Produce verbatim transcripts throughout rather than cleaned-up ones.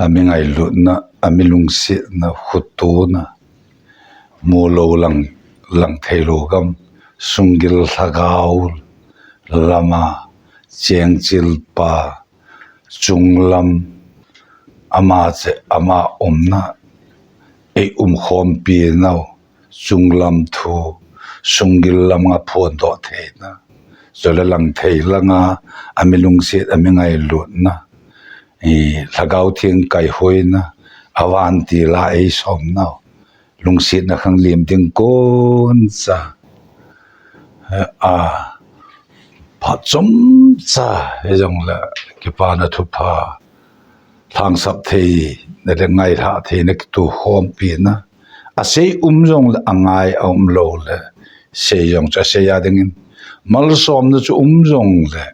Ami ngailutna, ami lungsetna, khutona, mu lou lang, lang thei lou gam, sunggil lhagao lama, chengchil pa, chunglam, ama che, ama umna, ei umkhompi nau, chunglam thu, sunggil lam a phondoh theina, chule lang thei langa, ami lungset, ami ngailutna, i, Lhagao Theng kaihoina, avantil a ei somnau, lungsetna khang lim ding kon cha, a, phat chomcha, hijongle, kipana thupha, lhangsap theina le ngailhah theina kitukhompi na, asei um jongle, angai a um loule, sei jong chu asei a dingin, malsomna chu um jongle,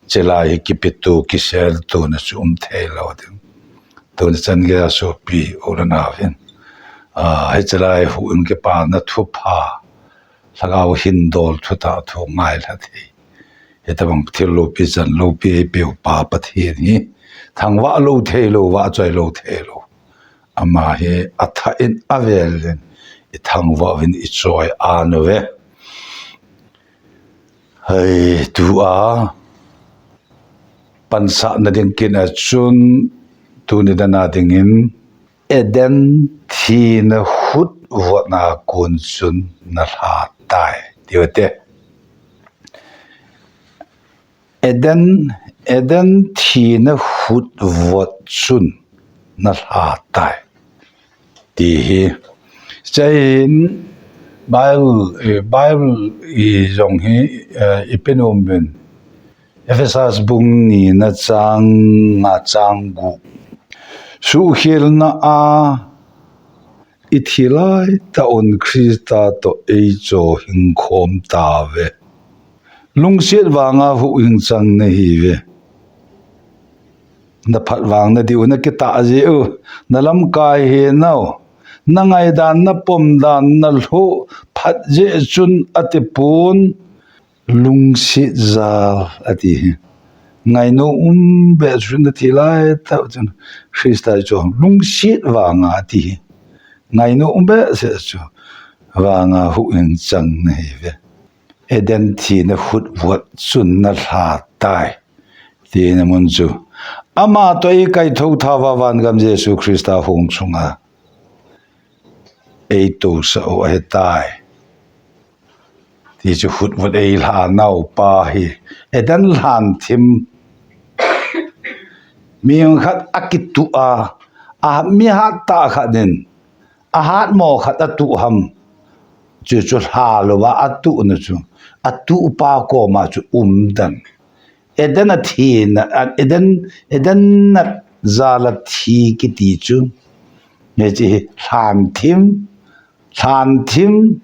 chulai hi kipeto, kiseltona chu um thei lou ding. Tuni chan geiya sopi u le naovin, a, hiche lai huhhing kipana thupha, Lhagao hindol thutah thu ngailha thei, hitobang thil loupi chan loupi eipeu pa Pathen hi thangvah lou thei lou, vahchoi lou thei lou. Ama hi athah in avel in i thangvah uvin i choi a nauve. Hei, tua pansahna ding kit a chun, tuni dana dingin, Eden thina hutvot a kon chun nalha tai, tiu hite. Eden, Eden thina hutvot chun nalha tai, ti hi. Chuin Bible, eh, Bible i jong hi, eh, ipi nom uvin. Ephesus bung nina chang nga chang gup. Suhkhelna a ithi laitah un Christa toh eichohing khom tauve. Lungset vanga huhhing chang nahiuve. Naphat vang nadiu nakitah jeh u, nalamkai henau, nangaidan, napomdan, nalhuh phat jeh chun atipon, lungset jal ati hi. Ngainom um beh chu nathi laitah chun Christa chu lungset vanga ati hi. Ngainom um beh se chu vanga huhhing chang nahiuve. Eden thina hutvot chun nalha tai, tina mun chu. Ama toh eikaithou thauva vangam Jesu Christa hung sunga eitousah u ahitai, ti chu hutvot eilhanau pa hi. Eden lhanthim, mi khat akituh a, a mi hattah khat in ahatmo khat atuh ham, chuchu lha louva atuhna chu, atuhpa koma chu umden. Eden a thina, a, Eden, Eden nat jal a thi kiti chu, hiche hi lhanthim, lhanthim,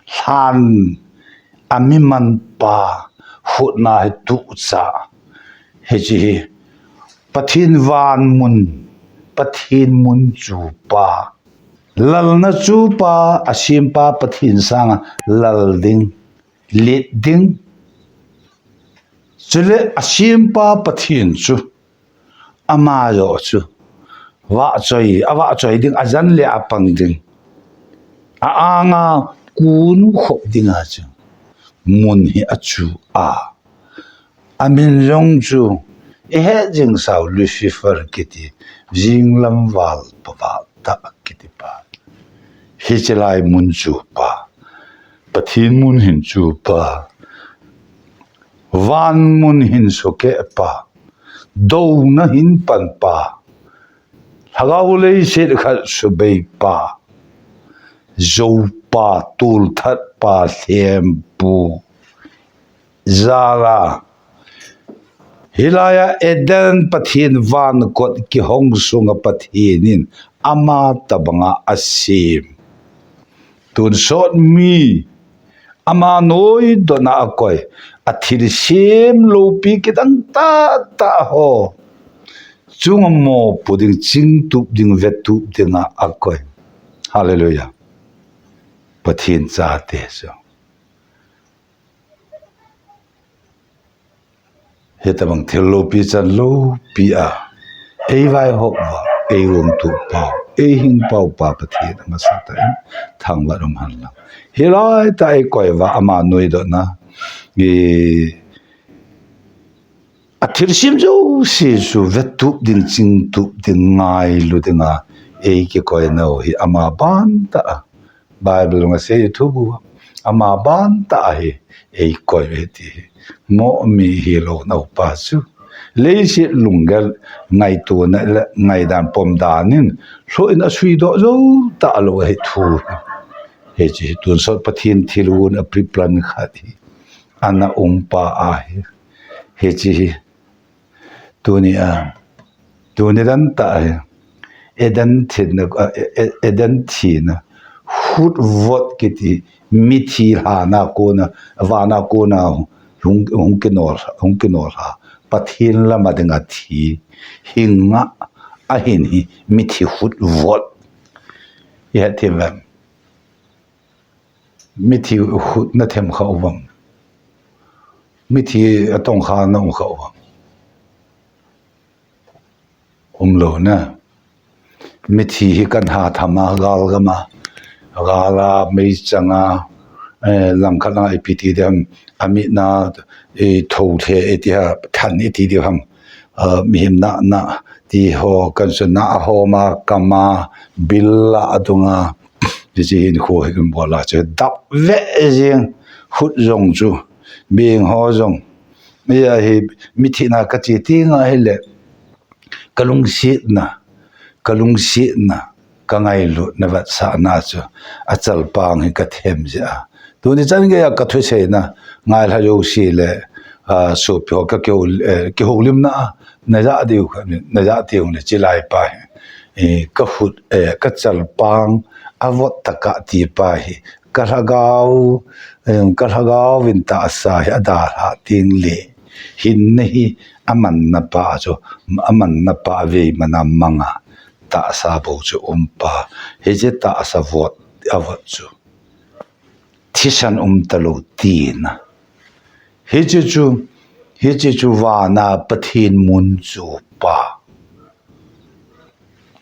lhan a mi manpa hutna hi tuhcha. Hiche hi Pathen van mun, Pathen mun chupa, lalna chupa, asempa Pathen sanga lal ding, let ding. Chule asempa Pathen chu ama joh chu vahchoi, avahchoi ding, ajan le apang ding, a-anga kunkhop dinga chu mun hi achu a. Amin jong chu ihet jingsau Lucifer kiti, jinglam valpa vahtah kitipa. Hiche lai mun chupa, Pathen mun hin chupa, van mun hin sukehpa, douna hin panpa, Lhagao leiset khat subeipa, joupa, tolthatpa, lhempu, jal a, hilai a Eden Pathen vankot kihong sunga Pathen in ama tobanga asem. Tonsot mi ama noidona akoi, athilsem loupi kidang tahtah ho chunga mopo ding, chingtup ding, vetup dinga akoi. Hallelujah. Pathen chate chu hitobang thil loupi chan loupi a eivaihop uva, ei umtup pau, ei hing pau pa Pathen amasatah in thangvah um hen lang. Hilai tah a ei koi uva ama nuidohna, i, a thilsem jouse chu vetup ding, chingtup ding, ngailu dinga ei kikoina u hi ama bantah a Bible a sei thu bu, ama bantah a hi ei koi u hi ti hi. Mo mi hilou nau pa chu leiset lunggel ngaitona le ngaidan pomdan in lhoh in asui doh jou talou ahi thu hi. Hiche hi tonsot Pathen thil un a pre-plan khat hi ana um pa ahi. Hiche hi Tuni a, tuni dan tah hi, Eden thina, a, E-, E-, Eden thina, hutvot kiti, mithi lhana kona, vana kona hung, hung kinol, hung kinol lha. Pathen lama dinga thi, hinga, ahin hi, mithi hutvot. Ihet thim vem. Mithi hut na them kha uvem. Mithi atong kha na um kha uvem. Umlou na. Mithi hi kan ha thama gal gama. Gala mei changa. Eh, langkhat na ipi ti dem. Amit na i thou the iti ha than iti di ham. Ah, mihem na na ti ho kan su na a ho ma kama bil la adunga. Ti chi hin kho hi kan bol a che dap ve jing hut jong chu bing ho jong. Ni a hi mithi na ka chi ti nga hi le ka lungsetna, ka lungsetna, ka ngailutna vetsahna chu a chalpang hi ka them jeh a. Tuni chan gei a ka thuseina ngailha jouse le, ah, sopi ho ka kihou-, eh, kihoulimna a, na ja diu kha, na ja diu le chilai pa hi. Eh, ka hut, eh, ka chalpang, a vot taka ti pa hi. Ka lhagao, eh, ka lhagao vin tahsa hi a dalha ting le. Hinna hi a manna pa chu, a manna pa vei mana manga tahsa bou chu um pa. Hiche tahsa vot, a vot chu. Thisan um talou tina. Hiche chu, hiche chu vana Pathen mun chu pa.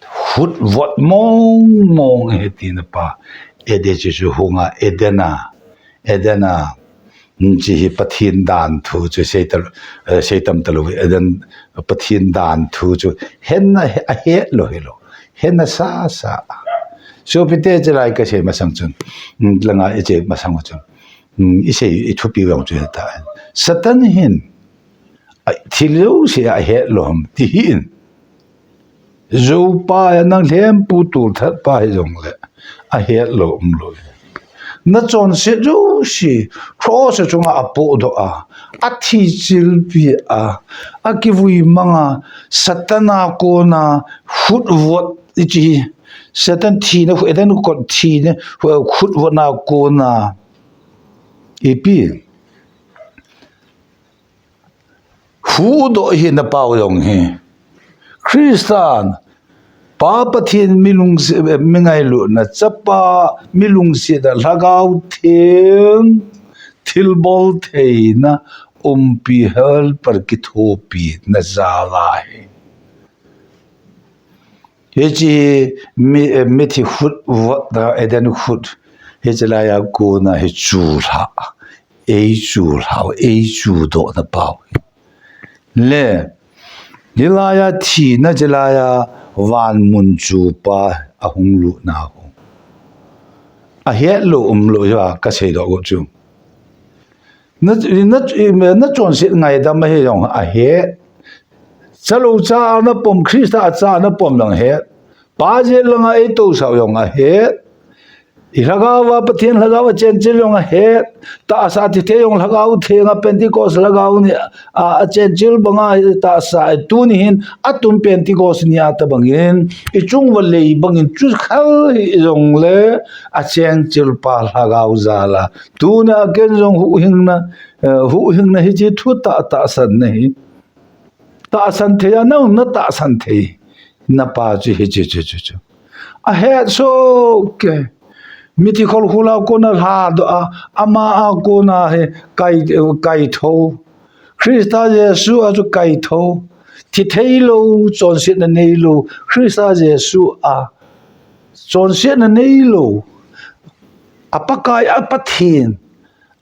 Hutvot mong mong hi tina pa. Ede chu chu hunga, Edena, Edena. Hiche hi Pathen dan thu chu sei tal-, eh, sei tam talou. Eden Pathen dan thu chu. Henna a hetlou hilou. Henna sasa. Sopite chilai ka sei masang chun. Hmm, langa i che masang chun. Hmm, i sei i thupi vang chu ta. Satan hin. A, thil jouse a hetlou ham ti hi in. Jou pa a nang lhem pu tul that pa hi jong le. A hetlou umlou. Na chonset jouse, cross chunga a podoh a. A thi chilpi a. A kivui manga, Satan a kona, hutvot i chi. Satan thina, hu-, Eden kot thina, hu-, hutvot na kona. Ipi. Hudoh hi na pau jong hi. Christan, Pa Pathen mi lungse-, mi ngailutna, Chapa mi lungsetna, Lhagao Theng, thilbol theina, umpi helper kithopina jal ahi. Hiche mi, mithi hutvot na, Eden hut. Hiche laiya kona hi chulha. Ei chulha, ei chudoh na pau. Le, hilaiya thina chilaiya van mun chu pa a hung lut na hu. A hetlou umlou hi a ka seidoh got chu. Na, na, na chonset ngaidam ahi jong a het. Chalou cha na pom, Christa cha na pom jong het. Pa jet langa ei tousah jong a het. I lhagao va Pathen lhagao a chenchil jong a het. Tahsa thithe jong Lhagao Thenga Pentecost lhagao ni a, a chenchil banga tahsa tuni hin atum Pentecost ni a tabangin i chung va lei bangin chu khal hi jong le a chenchil pa Lhagao jal a. Tuna ken jong huhhingna, eh, huhhingna hiche thu tah, tahsan na hi. Tahsan thei a, na, na tahsan thei. Na pa chu hiche chu chu chu. A het soh kei. Mithi kholkhula kona lhadoh a, ama a kona hi kai, kaitho. Christa Jesu a chu kaitho. Thi theilou, chonsetna neilou, Christa Jesu a chonsetna neilou, a Pakai, a Pathen,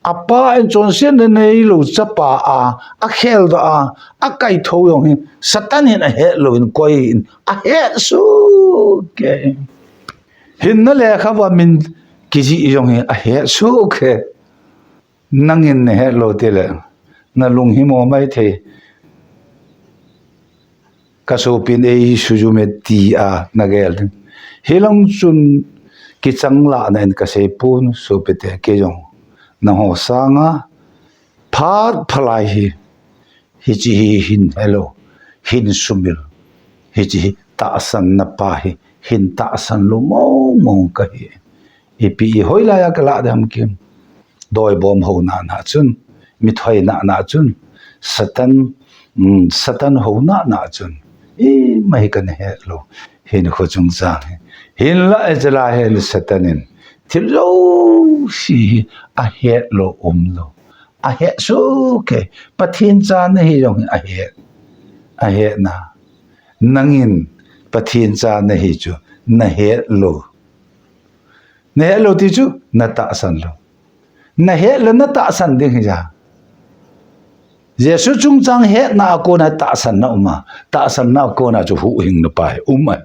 a Pa in chonsetna neilou Chapa a, a kheldoh a, a kaithou jong hi, Satan hin ahet louvin koi in ahet soh kei. Hinna lekhabu a min kijih jong hi ahet soh kei. Nangin nahet lou tile, nalung himo maithei. Kasopin ei sujume tia nagel ding. Hilang chun kichanglahna in kasei pon sopite, kei jong nangho sanga phat phalai hi, hiche hi hin helou, hin sumil, hiche hi tahsanna pa hi, hin tahsan lou mong mong kahi. Ipi i hoilai a kalah ding ham kem. Doibom houna na chun, mithoi na na chun, Satan, um, Satan houna na chun, ima hi kana het lou. Hinkho chungchang hi. Hinlah ichelai hin Satan in thil jouse hi ahet lou umlou. Ahet soh kei. Pathen cha nahi jong hi ahet. Ahet na. Nangin Pathen cha nahi chu nahet lou. Nahet lou ti chu natahsan lou. Nahet le natahsan ding hi ja. Jesu chungchang hetna a kona tahsanna uma, tahsanna a kona chu huhhingna pa hi um ahi.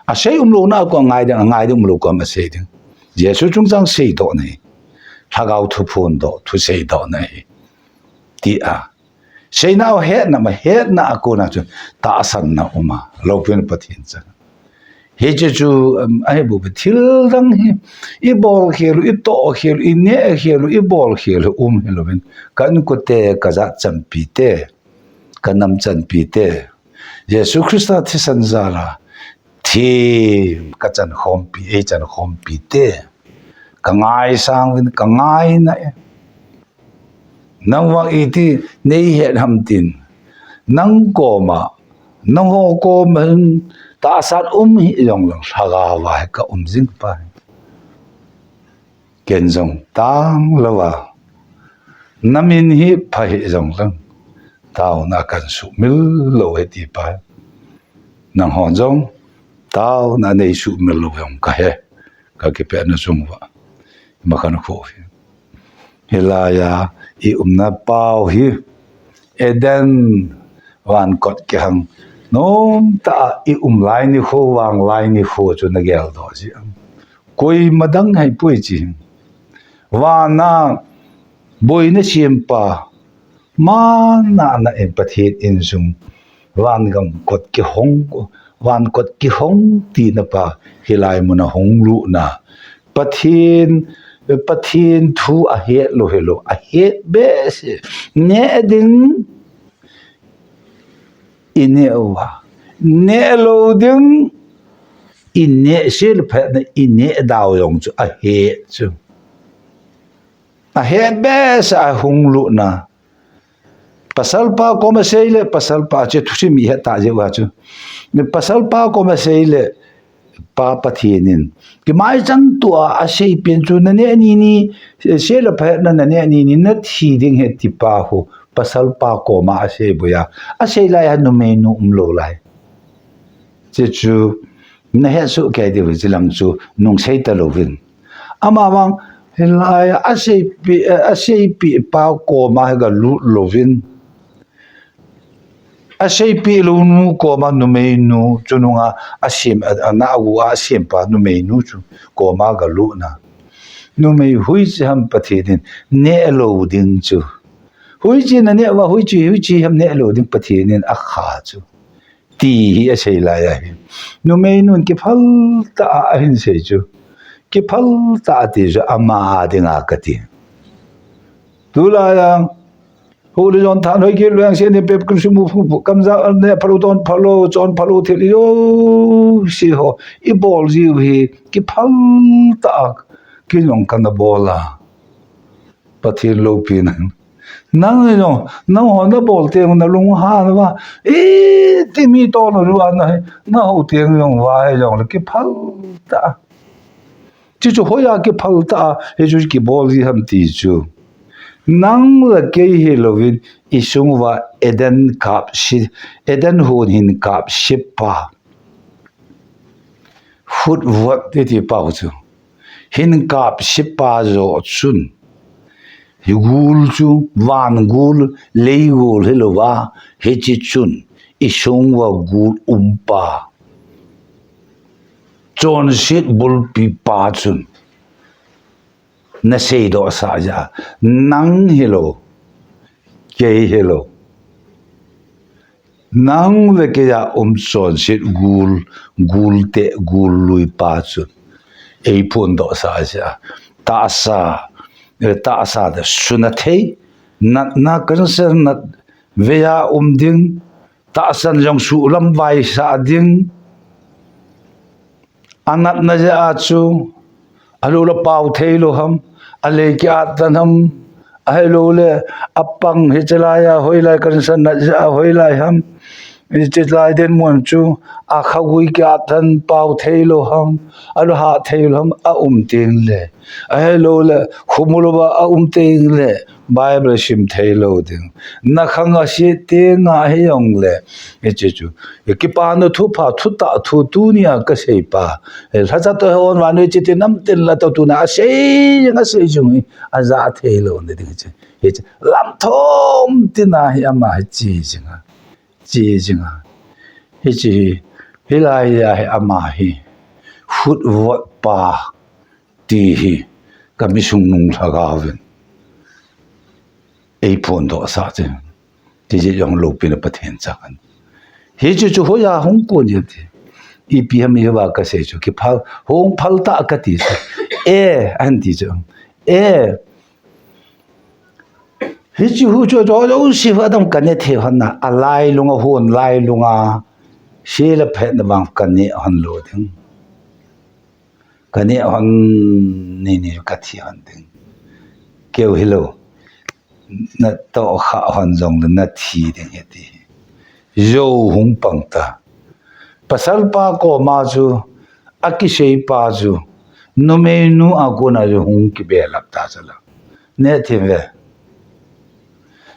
Asei umlouna a kon angai ding, angai ding umlou kon asei ding. Jesu chungchang seidoh nahi. Lhagao thu phondoh, thu seidoh nahi. Tia. Seina a hetna ma, hetna a kona chu tahsanna uma, loupina Pathen cha. Hiche chu, um, ahi bouve thil dang hi, ibol khel u, itoh khel u, ineh khel u, ibol khel u um hilouvin, ka inkote, kajat chanpite, kanam chanpite, Jesu Christa thisan jal a thim kachan khompi, eichan khompite, kangaisang uvin, kangaina e. Nangvang iti neihet ham tin, nang koma, nangho koma hin tahsan um hih jong lang lhagao a hi kaum jing pa hi. Ken jong tanglouva, namin hi pha hih jong lang, taona kansuhmil lou ahi ti pa hi. Nangho jong taona neisuhmil lou jong kahe, kakipehna chung uva. Ima khankho hi. Hilai a i umna pau hi Eden vankot kihang nomtah a i um lai nikho, vang lai nikho chu nageldoh jeh am? Koima dang ahipoi chi. Vana boina sempa, mana na in Pathen insung, vangam kot kihong, vankot kihong tina pa, hilai muna hung lutna. Pathen, Pathen thu ahet lou hilou, ahet behseh. Neh ding, ineh uva. Neh lou ding, ineh sel phatna, ineh dau jong chu ahet chu. Ahet behseh a hung lutna. Pasalpa koma sei le, pasalpa chu thusim ihet tah jeh uva chu. Pasalpa koma sei le, Pa Pathen in kimaichang tua aseipen chu, naneh nini, sel le phatna naneh nini, nathi ding ahi ti pa hu, pasalpa koma asei boi a. Asei lai a numeinu umlou lai. Hiche chu nahet soh kei diu, hiche lang chu nungsei talouvin. Amavang, hilai a, aseipi, eh, aseipeh pa koma hi galut louvin. Aseipeh lounu koma numeinu, chununga asem, a, ana agu a asempa numeinu chu koma galutna. Numei hoiche ham Pathen in neh lou ding chu. Hoiche naneh uva, hoiche, hoiche ham neh lou ding Pathen in akha chu. Ti hi asei lai ahi. Numeinun kiphal tah a ahin sei chu. Kiphal tah a ti chu ama dinga kati. Tulai a, hu le jon thanhoi kit lou jeng se ni pep kin sumu phu phu, kamjat ne phalou, ton phalou, chon phalou thil jouse ho ibol jiu hi kiphal tah a kin jong kana bol a. Pathen loupina. Nang jong, nangho nabol teng nalung han uva, iti mi toh lou uva nahi, nahou teng jong uva hijongle kiphal tah a. Chuchu hoiya kiphal tah a, hichu kibol ji ham ti chu. Nang le kei hilouvin, isung uva Eden kap si, Eden hon hin kap si pa. Hut vot ti ti pau chu. Hin kap si pa jo chun. Hi gul chu, van gul, lei gul hi lo va, hi chi chun, i sung va gul um pa. Chonset bulpi pa chun. Na seidoh sah ja, nang hi lo, kei hi lo. Nang le kei a um chonset gul, gul te, gul lui pa chun. Ei phondoh sah ja, tahsa, eh, tahsa te suna thei, natna cancer nat vei a um ding, tahsan jong sulam vai sah ding, a natna jeh a chu, a lo le pau thei lo ham, a lei ki at tan ham, a hi lo le, a pang hi chi lai a, hoi lai cancer nat jeh a, hoi lai ham, i chi lai den mun chu, a kha gui ki at tan pau thei lo ham, a lo ha thei lo ham, a um ting le, a hi lo le, khumul ba a um ting le, Bible sim thei lo ding. Na khang a si ting a hi jong le, i chi chu. Kipana thupha, thutah thu tunia kasei pa. Lhacha toh hon vannoi chiti namtin la toh tuna asei jing, asei jing hi, aja thei lou na ding chu. Hiche lamthom tina hi ama hi chi jing a. Chi jing a. Hiche hi, hilai a hi ama hi. Hutvot pa ti hi. Kami sung nung lhagao vin. Ei phondoh sah chu. Tijeh jong loupina Pathen chang ahi. Hichu chu hoiya hung kon ji ti. Ipi ham iva kasei chu kiphal, hung phal tah kati chu. E, ahin ti chu. E. Hichu hu chu jo jo si va dam kane the hon na. A lailunga hon lailunga. Sila phet na bang kane hon lou ding. Kane hon ni ni kathi hon ding. Keu hilou. Na tohkha hon jong le nathi ding hiti. Jou hung pang ta. Pasal pa koma chu, akisei pa chu, numei nu a kona chu hung kibelap ta chala. Ne thi ve.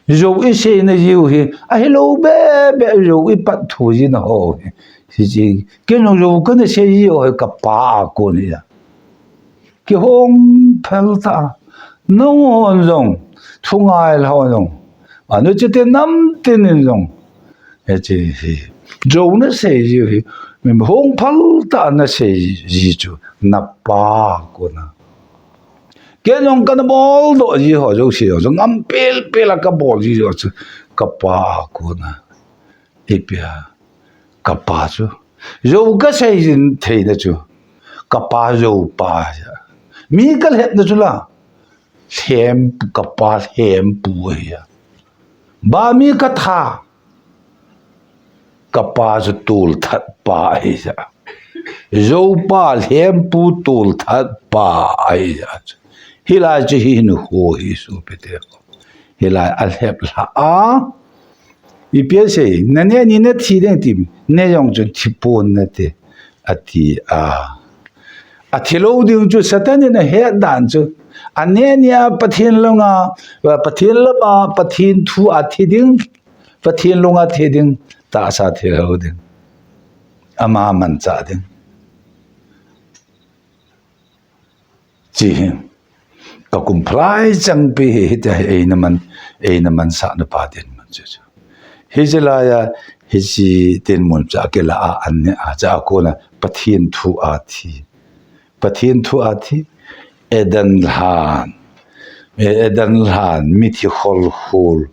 Jou isei na jiu hi, ahilou be be jou ipat thu ji na ho hi. Hichi, kei nung jou kana sei jiu hi kapa a kon hi a. Kihong phel ta. Nung hon jong, thungai la hon jong. Anu chite namtin in jong. Hichi hi. Jou na sei jiu hi. Min hong phel ta na sei ji chu. Napa a kona. Kei nung kana boldoh ji ho jouse ho. Ngam pel pel a kabol ji ho chu. Kapa a kona. Ipi a. Kapa chu. Jou kasei jin thei na chu. Kapa jou pa. Mi kalhep na chu la. Lhem, kapa lhempu ahi a. Ba mi katha. Kapa chu tolthat pa ahi a. Jou pa lhempu tolthat pa ahi a. Hilai chu hi hin ho hi sopite. Hilai alhep lha a. Ipi asei, nane ni nathi ding ti, ne jong chu thi pon nate. Ati a. Athi lou ding chu Satan in ahet dan chu. Ane ni a Pathen langa, Pathen lama, Pathen thu a thi ding, Pathen lunga thi ding, tahsa thi lou ding. Ama manchah ding. Chi hi. Ka kum phalai chang pi hi, hiti hi eina man, eina man sa na pa din man chu chu. Hichi laiya, hichi tin mun cha ke la a an ne a cha ko na Pathen thu a thi. Pathen thu a thi. Eden lhan. E, Eden lhan, mithi khol khol.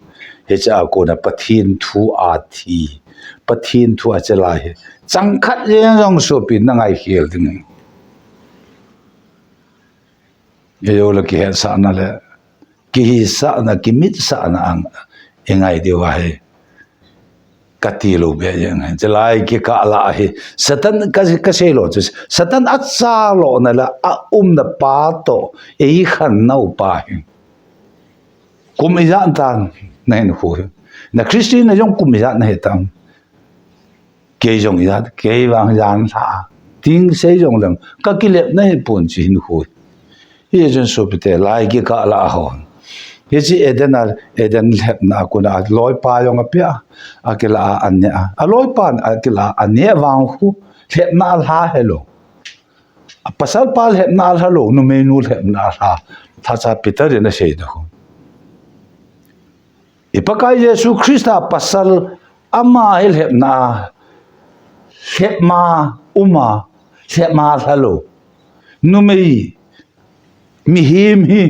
Hicha ko na Pathen thu a thi. Pathen thu a chala hi. Chang khat jen jong sopi na ngai khel ding. Ejo le kihetsahna le, kihisahna, kimitsahna ang, i ngai diu ahi. Kati lou be jeng ahi. Chalai kikah lah ahi. Satan ka, kasei lou chu. Satan acha lou na la, aumna pa toh, ei khan nau pa hi. Kum ijat tan, na hin khu hi. Na Christian na jong kum ijat na hi tan. Kei jong ijat, kei vang jan lha. Ting sei jong leng, ka kilep na hi pon chi hin khu. Hi jun sopite, lai kikah lah ho. Hiche Eden a, Eden lhepna a kona loipa jong apeh a, akilah a, aneh a. Aloipan akilah a, aneh vang khu lhepna alha helou. Apasalpa lhepna alha lou, numeinu lhepna alha. Lhacha Peter in asei na khu. I Pakai Jesu Christa pasal ama hi lhepna a, lhepma uma, lhepma alha lou. Numei, mihem hi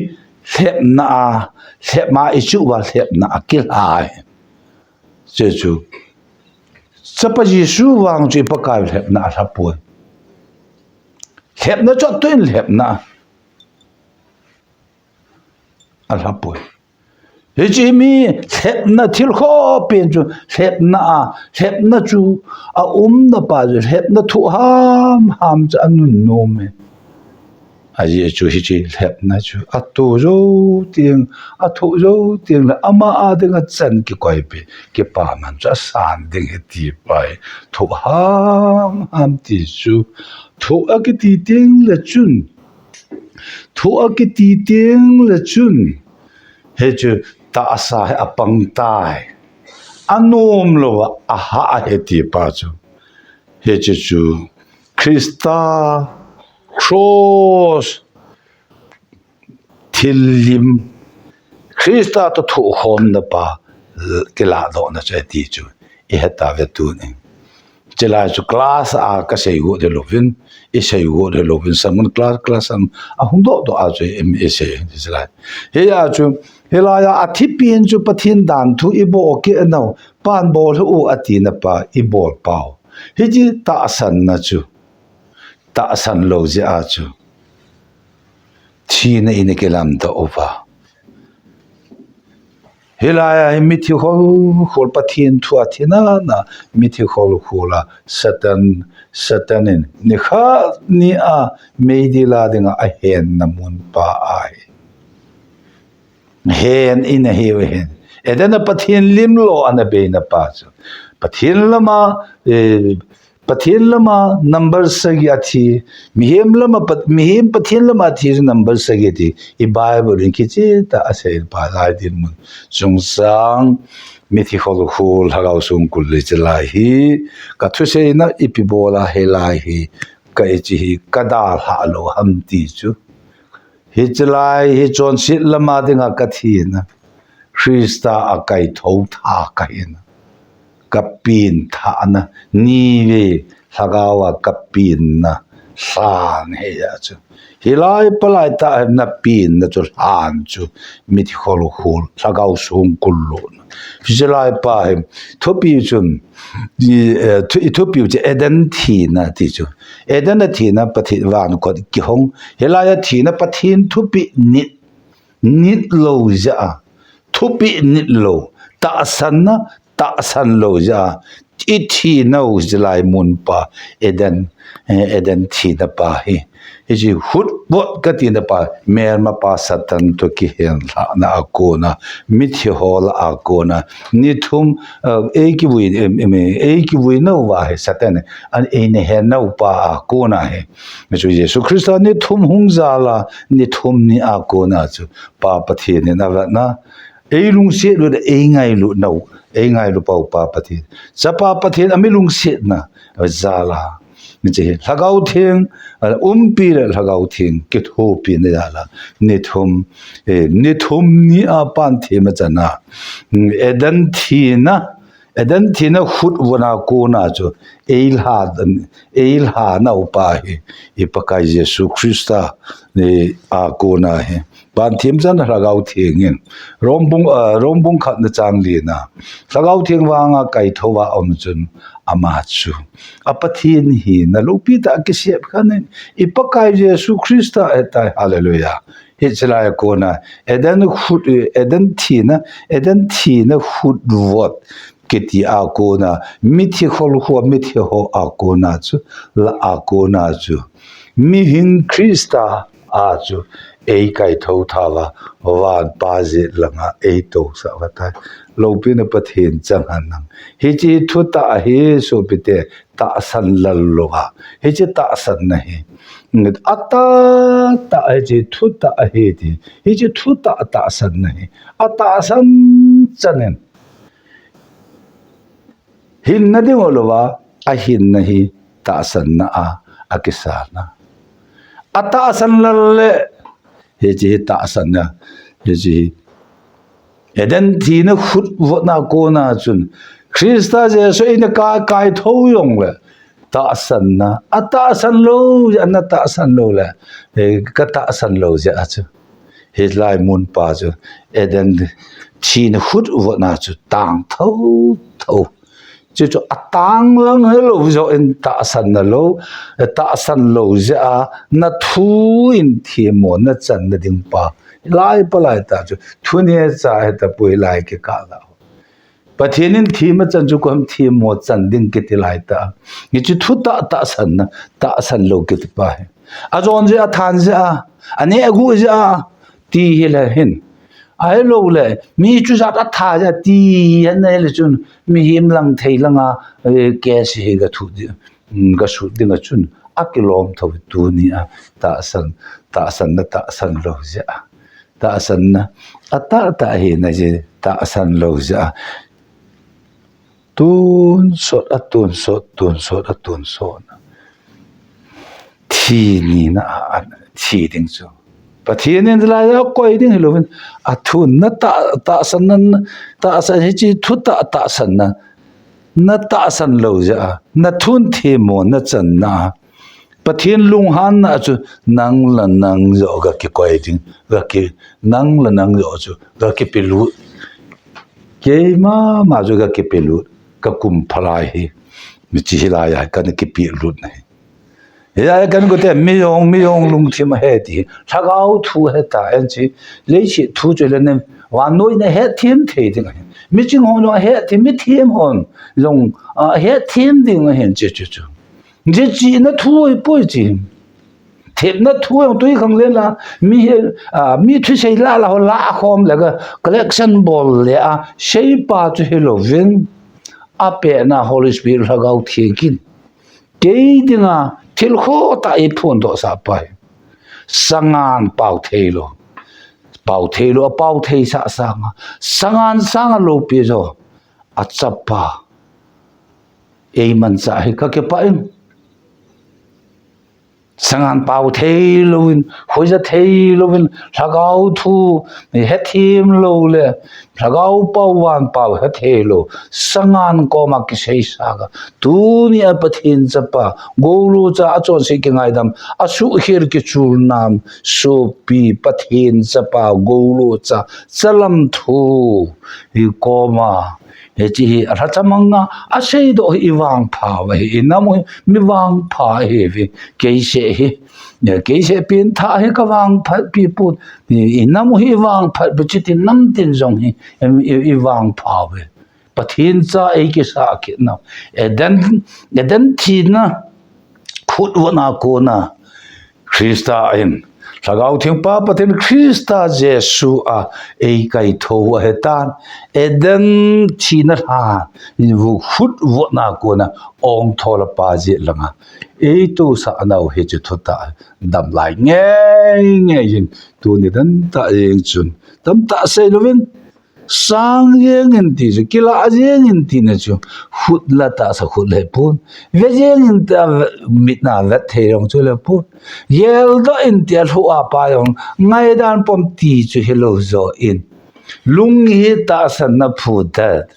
lhepna a, lhepma ichuh uva lhepna a kilha ahi. Chuche chu, Chapa Jesu vang chu i Pakai lhepna alha poi. Lhepna chu atoh in lhepna alha poi. Hiche mi lhepna thil khoh pen chu lhepna a, lhepna chu aumna pa chu lhepna thoh hamham chu anunnom e. Ajeh chu hiche lhepna chu atoh jou teng, atoh jou teng le ama a dinga chan kikoipi, kipaman chu asan ding ahi ti pa hi. Thoh hamham ti chu, thoh akiti teng le chun, thoh akiti teng le chun, hichu tahsa hi apang tai. Anom lou a, ahah ahi ti pa chu. Hiche chu Christa cross thil lim, Christa toh thohkhomna pa kilahdohna chu ahi ti chu ihet tauve tunin. Chulai chu class a kasei got hilouvin, isei got hilouvin, sermon class, class a ahung dohdoh a chu i, isei chulai. Hia chu, hilai a athi pen chu Pathen danthu ibol kit nau, pan bol hih un atina pa ibol pau. Hiche tahsanna chu, tahsan lou jeh a chu thina in akilamdoh uva. Hilai a hi mithi kholkhol, Pathen thu a thi nana mithi kholkhol a Satan, Satan in nikhat ni a meidil a dinga ahenna mun pa ahi. Hen in ahiuve hen. Eden a Pathen lim lo ana beina pa chu. Pathen lama, eh, Pathen lama number sagi athi, mihem lama Pat-, mihem Pathen lama athi chu number sagi athi. I Bible in kicheh tah a asei pa lai dinmun. Chungchang mithi kholkhol Lhagao Songkul le chulai hi. Ka thuseina ipi bol a hilai hi. Ka ichi hi ka dalha lou ham ti chu. Hiche lai hi chonset lama dinga ka thina, Christa a kaitho tha kahi na. Ka pengthahna, nivei Lhagao a ka pengna, lhan hi a chu. Hilai palai tah a na pengna chu lhan chu, mithi kholkhol, Lhagao Songkul lo na. Hiche lai pa hi, thupi chun, i, eh, thu-, i thupi chu Eden thina ti chu. Eden a thina Pathen van kot kihong. Hilai a thina Pathen thupeh nit, nit lou jeh a. Thupeh nit lou. Tahsanna, tahsan lou jeh a. I thina u jeh lai mun pa. Eden, eh, Eden thina pa hi. Hiche hutvot ka tina pa, melma pa Satan toh kihenlhahna a kona, mithi hol a kona, ni thum, eh, ei kivui, em, em, ei kivui nauva hi Satan, an ei nahen nau pa a kona hi. Hichu Jesu Christa ni thum hung jal a, ni thum ni a kona chu, Pa Pathen in avetna, ei lungset lut, ei ngailut nau, ei ngailu pau Pa Pathen. Chapa Pathen a mi lungsetna, jal a. Hiche hi, Lhagao Theng, a, umpi le Lhagao Theng, kithopina jal a. Ni thum, eh, ni thum ni a pan thim a chan a. Mm, Eden thina, Eden thina hutvot a kona chu, ei lha, ei lha nau pa hi, i Pakai Jesu Christa, eh, a kona hi. Pan thim chan Lhagao Theng in. Rom bung, ah, Rom bung khatna chang lina. Lhagao Theng vanga kaitho a um chun ama chu. A Pathen hina loupi tah a kisep khan in. I Pakai Jesu Christa ahitai. Hallelujah. Hiche lai a kona. Eden hut, Eden thina, Eden thina hutvot. Kiti a kona. Mithi kholkhol, mithi ho a kona chu. La a kona chu. Mihing Christa a chu Ei kaitho thauva, van pa jet langa ei tousah uva tai. Loupina Pathen chang hen lang. Hiche thutah hi sopite, tahsan lal louva. Hiche tahsanna hi. Atahtah hiche thutah hi ti. Hiche thutah tahsanna hi. Atahsan chanin. Hinna ding louva, ahinna hi tahsanna a, akisana. Atahsan lal le, hiche hi tahsanna, hiche hi. Eden thina khut votna kona chun, Christa Jesu in ka kaitho jongle, tahsanna, atahsan lou, ana tahsan lou le, eh, ka tahsan lou jeh a chu. Hilai mun pa chu, Eden thina khut votna chu tang thotho. Chuchu atang lang helou joh in tahsanna lou, tahsan lou jeh a, na thu in themmo na channa ding pa. Lai pa lai ta chu, thu neocha hi tapoi lai kikah la. Pathen in themmo chan chu koiham themmo chan ding kiti lai ta. Hiche thutah tahsanna, tahsan lou kiti pa hi. Ajon jeh a, athan jeh a, aneh agu jeh a, ti hile hin. Ahilou le, mi chu jat atha jeh a, ti hi ana hile chun, mihem lang thei langa, eh, case hi ga thu di, mm, ga sut ding a chun, akilom tho tunia, tahsan, tahsanna, tahsan lou jeh a. Tahsanna, atahtah hina jeh, tahsan lou jeh a. Tonsot, atonsot, tonsot, atonsot. Thi nina a, a, thi ding chu. Pathen in lai a koi ding hilouvin. Athunna ta, tahsanna, tahsan hiche thutah tahsanna. Na tahsan lou jeh a. Na thun themmo na channa a. Pathen lunghanna chu nang le nang joh ga kikoi ding, ga ki, nang le nang joh chu ga kipelut. Keima ma chu ga kipelut, ka kum phalai hi, hiche hilai a kana kipelut na hi. Hilai a kana kote, mi jong, mi jong lungthim ahe ti, lhagao thu ahe ta, en chi, leiset thu chu le nem, vannoi na hethem thei ding ahi. Mi ching hon jong ahethem, mi them hon jong, a, hethem ding ahi, chi, chi, chi. Hiche chihna thu ahipoi chi. Themna thu jong tui khang le la, mi hi, a, mi thusei la la ho la khom le ga collection bol le a, seipa chu hilouvin, apehna Holy Spirit Lhagao Theng in. Kei dinga thil khoh tah eiphondoh sah pa hi. Sangan pao thei lou. Pao thei lou, apao thei sah sanga. Sangan sanga loupi jo. Achapa. Eimanchah hi kakipah in. Sangan pao thei louvin, hoija thei louvin, lhagao thu hethem lou le, lhagao pao van pao hethei lou, sangan koma kiseisa ga. Tunia Pathen chapa, goulocha achonset kingaidam, asuhkhel kichulnam, sopi Pathen chapa, goulocha, chalam thu, hi koma, Hiche hi alhachamang a, aseidoh hi ivangpha uve hi, inam u hi mi vangpha ihiuve, keiseh hi. Keiseh pengthah hi kavangphat pi pon, inam u hi ivangphat pi, chuti namtin jong hi, i, i, ivangpha uve. Pathen cha eikisah kit nau. Eden, Eden thina khut votna kona Christa in, Lhagao Theng Pa Pathen Christa Jesu a eikaitho ahitan, Eden thina lhan, in vu khut votna kona ongthol a pa jeh langa eitousah nau hiche thutah damlai ngei ngei in tuni dantah jeng chun tamtah sei louvin Sang jeng in ti chu, kilah jeng in tina chu, khut la tahsa khut le pon. Ve jeng in tia ve-, mit na vet thei jong chu le pon. Geldoh in tia lhu a pa jong, ngaidan pom ti chu hilou jo in. Lung hi tahsan na phudet.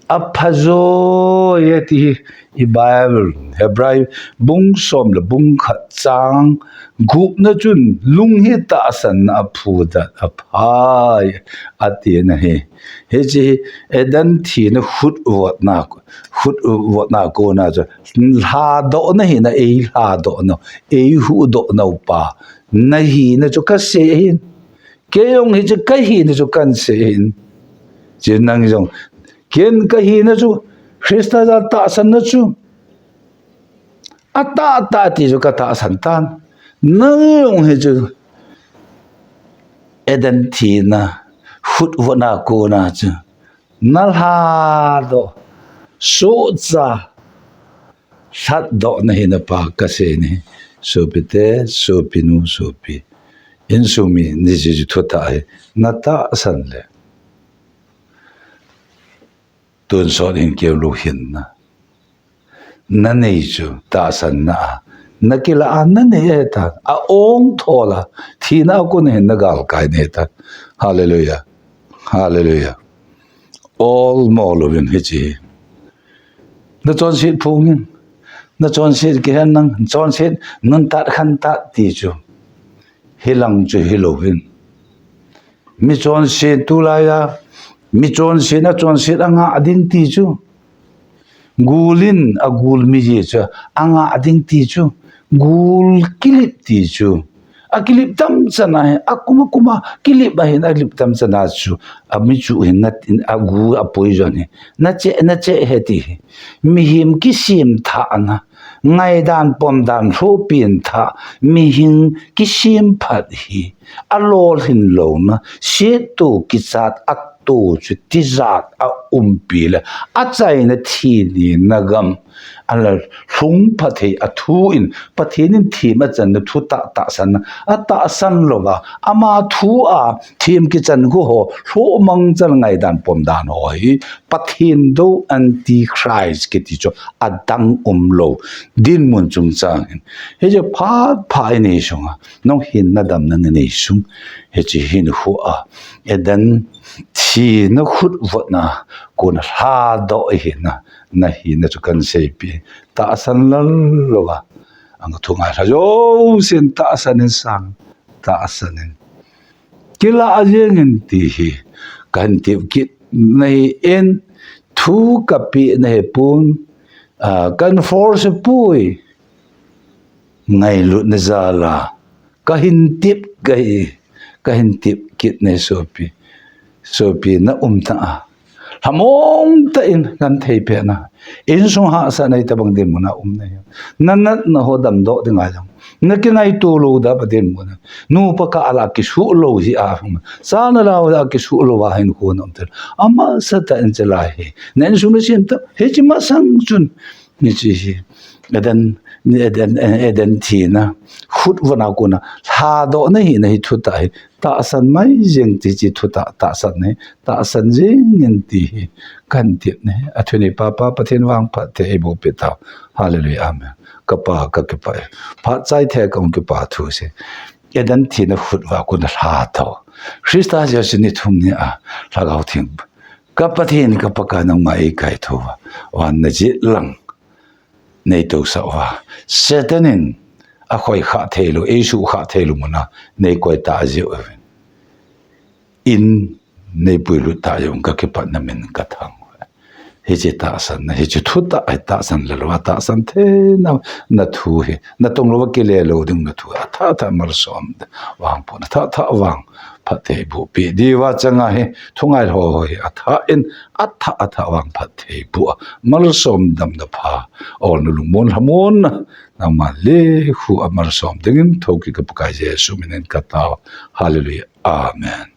Apha jo e ti hi, I Bible, Hebrai bung som le bung khat chang gupna chun lung hi tahsan na aphudet, apha e, ati na hi. Hiche hi Eden thina khut votna, khut votna kona chu lhadohna hi na, eilhadoh nau, eihuhdoh nau pa. Na hina chu kasei hin. Kei jong hiche kahina chu kansei hin. Hiche nang jong. Ken kahina chu, Christa jal tahsan na chu. Atahtah ti chu katahsan tan. Nang jong hichu, Eden thina, hut vona kona chu, na lhadoh, sohcha, lhatdoh na hina pa kasei ni. Sopite, sopinu, sopi. Insung mi, ni ji ji thutah hi, na tahsan le. Tonsot in keu lou hinna. Na nei chu, tahsanna a. Na kila a, na nei e ta. A ong thola. Thina a kon hin na galkai nei ta. Hallelujah. Hallelujah. Ol mo louvin hichi. Na chonset phungin. Na chonset kihen nang. Chonset nuntat khantat ti chu. Hilang chu hilouvin. Mi chonset tulai a, mi chonset a chonset a ngah ding ti chu. Gul in a gul mi ji chu a ngah ding ti chu. Gul kilip ti chu. A kilip tamchan a hi, a kum a kum a kilip a hin a lip tamchan a chu. A mi chu hin na, a gu a poison hi. Na che, na che he ti hi. Mihem kisem thah na. Ngaidan pomdan lhopi in thah, mihem kisem phat hi, a lolhin louna, sietto kichat a to chu tijat a umpi le, a chaina thi ni na gam, a la lhung pha thei a thu in, Pathen in them a channa thutah tahsanna, a tahsan louva, ama thu a them kichan khu ho, lhoh mangcha ngaidan pomdan ho hi, Pathen dou Antichrist kiti chu a dang umlou. Dinmun chungchang hin. Hichu phat pha i nei sunga. Nong hinna damna na nei sung. Hichi hin khu a. Eden thina hut votna kona lhadoh i hina. Na hina chu kan seipi. Tahsan lal louva. Ang thu ngai lha jousen tahsan in sang. Tahsan in. Kila a jeng in ti hi, kan tip kit na hi in, thu ka pe na hi pon, a, kan force poi, ngailutna jal a, ka hin tip ka hi, ka hin tip kit na hi sopi, sopi na um ta a. Lhamong tah in kan thei peh na. Insung hahsatna hi tabang dinmun a um na hi. Na natna ho damdoh ding a jong. Na kingaito lou da pa dinmun a. Nupa kah a la kisuh lou hi a hung. Sa na la a kisuh lou a hin khu na um tel. Amasa tah in chelai hi. Na insung na sem ta. Hichi masang chun. Ni chi hi. Eden, ni Eden, Eden thina. Hut vona kona. Lhadoh na hi na hi thutah hi. Tahsan mai jeng ti chi thutah, tahsan nei, tahsan jeng in ti hi, kan tip nei, a thu nei pa pa Pathen vang phatthei eiboh peh tau. Hallelujah, amen. Ka pa, ka kipah e. Phat chai thei a ka hung kipah thu si. Eden thina hut va kona lha tau. Christa Jesu ni thum ni a, Lhagao Theng. Ka Pathen, ka Pakai nangma eikaithou va. Van na jet lang. Nei tousah uva. Satan in a khoi kha thei lou, ei su kha thei lou muna, nei koi ta jeh uvin. In nei puilut ta jeh un ka kipatna min ka thang uve. Hichi tahsan na, hichi thutah, tahsan lel uva, tahsan thei na, na thu hi. Na tong lou va kile lou ding na thu. A thah thah malsom vang pon, a thah thah vang. Phatthei boh peh diu va chang ahi, thungai ho ho hi, a thah in, a thah, a thah vang phatthei boh a. Malsom damna pha, olna lungmon lhamon na, nangma le khu a malsom dingin, thokit ka Pakai Jesu minin ka tao. Hallelujah. Amen.